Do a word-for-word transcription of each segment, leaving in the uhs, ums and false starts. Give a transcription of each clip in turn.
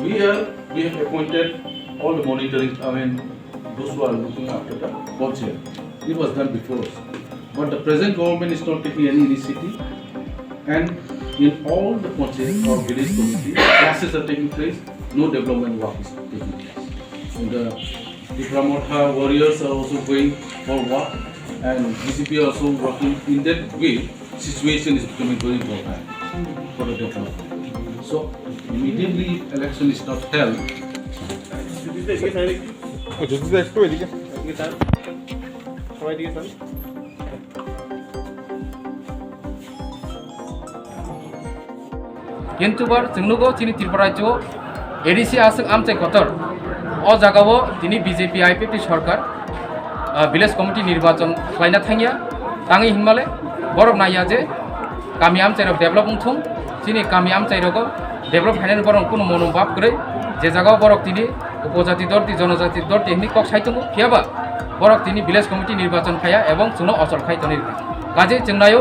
We are, we have appointed all the monitoring, I mean, those who are looking after the culture. It was done before also. But the present government is not taking any initiative, and in all the panchayat or village committee, classes are taking place, no development work is taking place. And the Tipra Motha warriors are also going for work, and B J P also working in that way. Situation is becoming very volatile for the development. So immediately election is not held. Kintu bar chwng nugo chini Tripura rajyo A D C aswk amchai kotor. O jagao tini B J P I P F T sorkar, ah, village committee nirbachon khlaina thangya. Tangwi hinmale borok naiya je kami amchairok develop wngthung, chini kami amchairogo develop khainani borok kunu mono bab kwrwi. Je jagao borok tini upojati dorti, jonojati dorti hinwi kok sai tongo, phiyaba borok tini village committee nirbachon khaiya ebong chwngno ochol khai tonwi rwkha. Kaje chwng naio,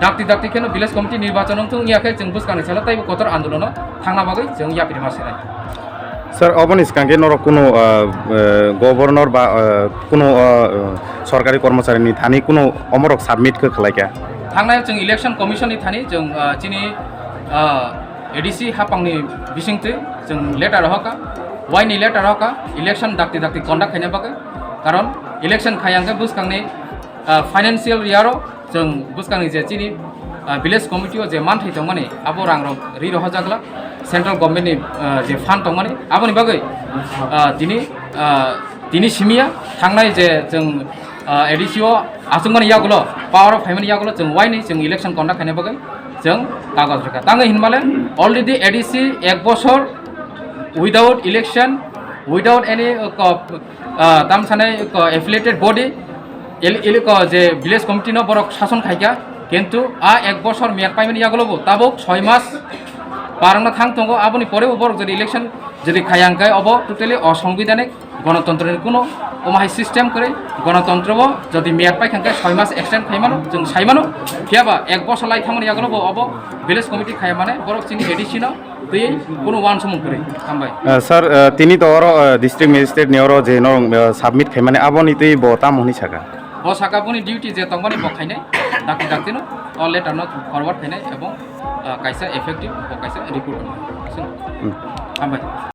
dakti dakti kheno village committee nirbachon wngthung, wngya khe chwng bwskangni salo taibo kotor andolono thangna bagwi chwng yapri ma sinai. Sir, oboni swkang khe norok kuno, ah, ah, governor ba, ah, kuno, ah, ah, sorkari kormocharini thani kuno omorok submit khe khlai kha? Thangnai chwng election commission ni thani chwng, ah, chini, ah, A D C hapangni bisingtwi chwng letter rohorkha, waini letter rohorkha, election dakti dakti conduct khaina bagwi. Karon election khayang khe bwskangni, ah, financial year o chwng bwskangni je chini, ah, village committee o je manthai tongmani, abo rangrok ri rohorjakla, central government ni, ah, je fund tongmani, aboni bagwi, ah, tini, ah, tini simiya thangnai je chwng, ah, A D C o achukmani yagulo, power o phaimani yagulo chwng waini chwng election conduct khaina bagwi chwng kagoj rwkha. Tangwi hinmale already A D C ek bosor without election, without any, uh, co-, ah, tam sanai, ko, affiliated body, el-, el-, ko, je village committee no borok sason khaikha, kintu a ek bosor meyad paimani yagulo bo tabuk soi mas parangna thang tongo, aboni pore bo borok jodi election jodi khaya hwnkhe obo totally osonbidhanik, gonotontro ni kuno omo hai system kwrwi, gonotontro bo jodi meyad paikha hwnkhe soi mas extend khaimano, chwng saimano, phiyaba ek bosor lai thangmani yagulo bo obo village committee khaya mane borok chini A D C no twi kuno uansukmung kwrwi. Hambai. Ah, sir, ah, tini to oro, ah, district magistrate ni oro je norok, ah, submit khaimani aboni twi bo tamo hwnwi saka? Bo saka boni duty je tongmani bo khainai, dakti dakti no o letter no forward khainai ebong, ah, kaisa effective bo kaisa report. Hmm. Hambai.